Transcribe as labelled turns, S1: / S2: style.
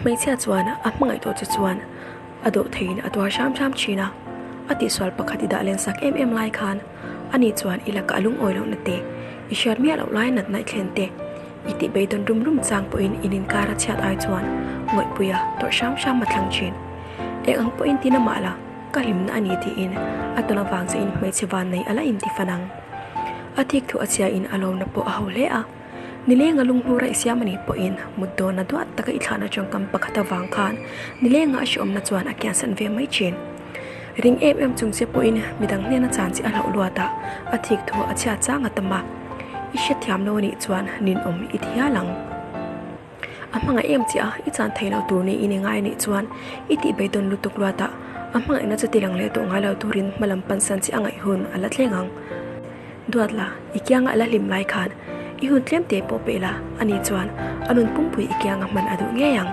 S1: Hmeichhia chuan a hmangaih tawh che chuan a dawh theiin a tuar hram hram thin a, a tihsual pakhat i dah len sak em em lai khan ani chuan i laka a lungawi lohna te, i hriat miah loh lai natna i thlen te, i tih beidawn rum rum chang pawhin in inkar a chhiat ai chuan ngawihpuia tawrh hram hram a thlang thin. Eng ang pawhin tin a mah la, ka hlimna a ni tiin a tawn avang che in hmeichhe van nei a la inti fan ang. A thik thu a chhia in a lawmna pawh a ho hle a. Nilenga lunghnura i siam a nih pawhin mut dawna duat taka i thlahna tawngkam pakhat avang khan nilenga a hreawmna chuan a kiansan ve mai thin. Ring em em chung che pawhin midang hnena chan chi a hlauh luat a, a thik thu a chhia chang a tam a. I hrethiam lo a nih chuan ninawm i ti hial ang. A hmangaih em che a, i chan thei lo tur niin i ngai a nih chuan i tih beidawn lutuk luat a, a hmangaihna chu tilang leh tawh ngai lo turin hma lam pansan chi a ngaih hun a la thleng ang. Duat la, i kianga a la hlim lai khan i hun tlem te pawh peih la, ani chuan a nun pumpui i kianga hman a duh ngei ang.